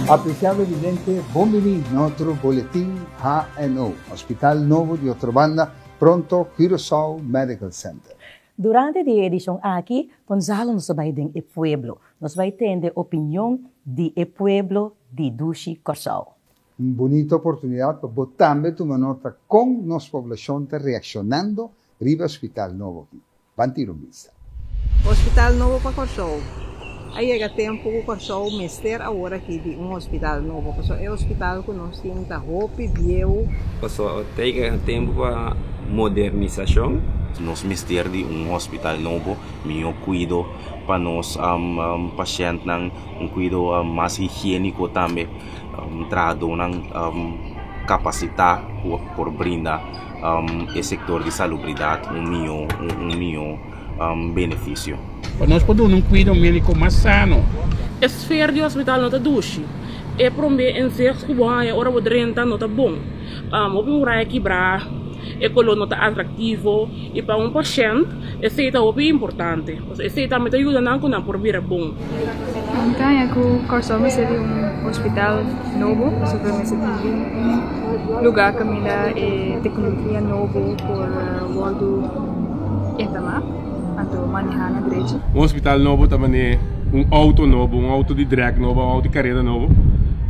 Apresiado vidente, bon biní na otro boletin HNO, Hospital Nobo di Otrobanda, pronto Curaçao Medical Center. Durante di e edishon aki, Gonzalo nos ta bai den e pueblo. Nos bai tende opinion di e pueblo di Dushi Kòrsou. Un bunita oportunidat pa bo tambe tuma nota kon nos poblashon ta reakshonando riba e hospital nobo aki. Ban tira un bista. Hospital nobo pa Kòrsou. A yega tempu ku Kòrsou mester awor aki di un hospital nobo, pasobra e hospital ku nos tin ta hopi bieu. Pasobra ta yega tempu pa modernisashon. Nos mester di un hospital nobo, mihó kuido pa nos pashèntnan, un kuido mas higiéniko tambe, trahadónan kapasitá ku por brinda e sektor di salubridat un mihó un mihó benefisio. Pa nos por duna un kuido médiko mas sano. E sfeer di hospital no ta dushi. E promé inzicht ku bo haña ora bo drenta no ta bon. Hopi muraya kibrá, e koló no ta atraktivo i pa un pashènt esei ta hopi importante. Esei tambe ta yuda nan ku nan por bira bon. Mi ta haña ku Kòrsou mester di un hospital nobo pasobra mester tin un lugá kaminda e teknologia nobo por wòrdu entamá anto manehá na drechi. Un hospital nobo ta manera un outo nobo, un outo di drag nobo, un outo di kareda nobo,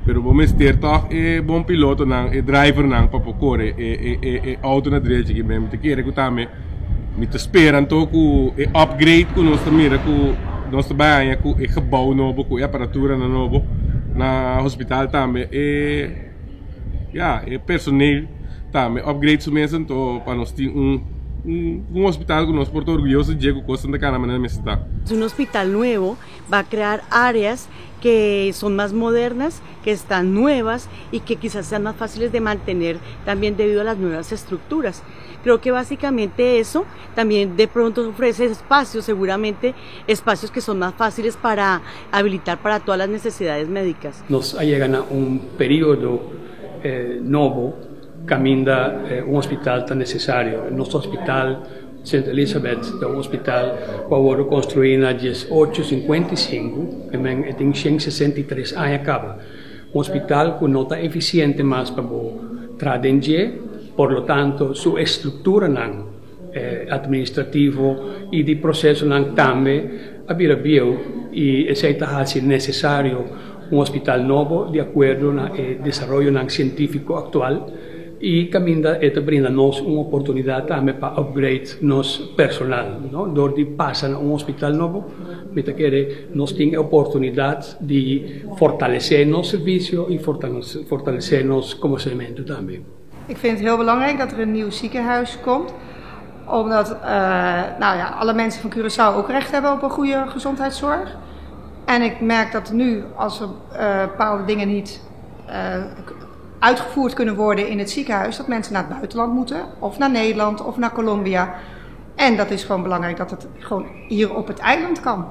pero bo mester tòg e bon pilotonan, e drivernan pa por kore e outo na drechi. Mi ta kere ku tambe. Mi ta spera anto ku e upgrade ku nos ta mira ku nos ta bai haña ku e gebou nobo ku e aparaturanan nobo na hospital tambe e ya e personeel tambe upgrade su mes anto pa nos tin un un hospital ku nos por ta orguyoso dje ku kosnan ta kana manera mester ta. Un hospital nuevo va a crear áreas que son más modernas, que están nuevas y que quizás sean más fáciles de mantener también debido a las nuevas estructuras. Creo que básicamente eso también de pronto ofrece espacios, seguramente espacios que son más fáciles para habilitar para todas las necesidades médicas. Nos a yega na un periodo nobo kaminda un hospital ta nesesario. Nos hospital Sint Elisabeth ta un hospital ku a wòrdu konstruí na 1855, e tin 163 aña kaba. Un hospital ku no ta efisiente mas pa bo traha den dje, por lo tanto su estrukturanan administrativo i di prosesonan tambe a bira bieu i esei ta hasi nesesario un hospital nobo di akuerdo na e desaroyonan sientífiko aktual i kaminda e ta brinda nos un oportunidat tambe pa upgrade nos personal, no. Dor di pasa na un hospital nobo mi ta kere nos tin e oportunidat di fortalesé nos servisio i fortalesé nos konosementu tambe. Ik vind het heel belangrijk dat er een nieuw ziekenhuis komt, omdat nou ja, alle mensen van Curaçao ook recht hebben op een goede gezondheidszorg. En ik merk dat nu, als er bepaalde dingen niet uitgevoerd kunnen worden in het ziekenhuis, dat mensen naar het buitenland moeten, of naar Nederland of naar Colombia. En dat is gewoon belangrijk dat het gewoon hier op het eiland kan.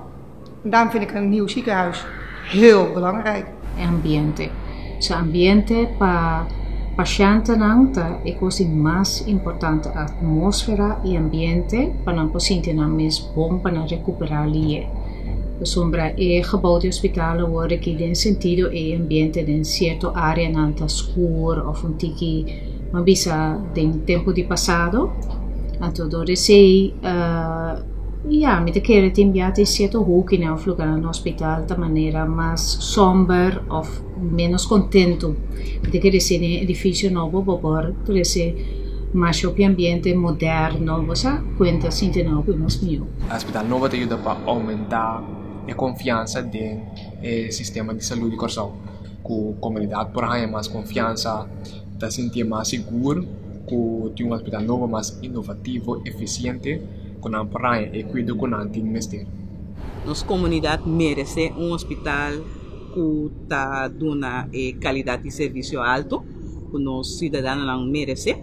En daarom vind ik een nieuw ziekenhuis heel belangrijk. E ambiente. So ambiente pa pashantenan ta e kos di mas importante, atmósfera i ambiente pa nan por sinti nan mes bon pa nan rekuperá lié. Pasobra e gebou di hospital awor aki den sentido e ambiente den sierto áreanan ta skur òf un tiki bo a bisa den tempu di pasado. Anto dor esei Ya, mi ta kere tin bia tin sierto hokinan of lugarnan na hospital ta manera mas somber of menos contento. Mi ta kere si den e edificio nobo bo por trece mas hopi ambiente moderno, bo sa cuenta sinti nan hopi mas miho. Hospital nobo ta yuda pa aumenta e confiansa den e sistema di salud di Kòrsou. Ku komunidat por haña mas konfiansa, ta sintié mas sigur ku tin un hospital nobo mas inovativo, efisiente. Ku nan por haña e kuido ku nan tin mester. Nos komunidat meresé un hospital ku ta duna e kalidat di servisio alto ku nos siudadanonan meresé.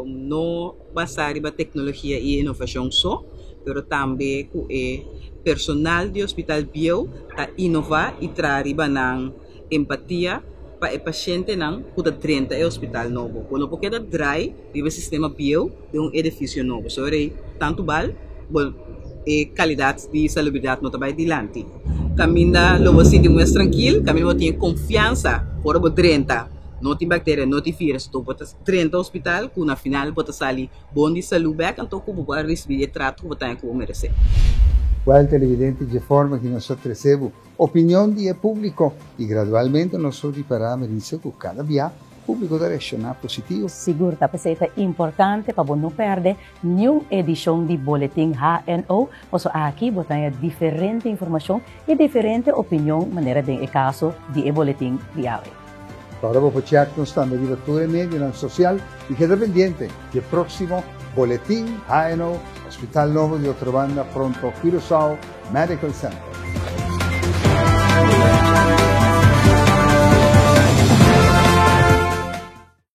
No basá riba teknologia i inovashon so, pero tambe ku e personal di hospital bieu ta inová i traha riba nan empatia pa e pashentenan ku ta drenta e hospital nobo. Bo no por keda drai riba e sistema bieu den un edifisio nobo. So rei tantu bal bo e kalidat di salubridat no ta bai dilanti. kaminda lo bo sinti bo mes trankil, kaminda bo tin e konfiansa ora bo drenta no tin bakteria, no tin virus, anto bo ta drenta hospital ku na final bo ta sali bon di salú bèk anto ku bo por a risibí e trato ku bo ta haña ku bo meresé. Wèl televidente dje forma ki nos a trese bo opinion di e públiko i gradualmente nos lo ripará Marisa ku kada bia públiko ta reakshoná positivo. Sigur ta p'esei ta importante pa bo no pèrdè niun edishon di Boletin HNO, pasobra aki bo ta haña diferente informashon i diferente opinion manera den e kaso di e boletin di awe. Ora bo por chèk nos tambe riba tur e medionan sosial i keda pendiente di e próksimo Boletin HNO, Hospital Nobo di Otrobanda pronto Curaçao Medical Center.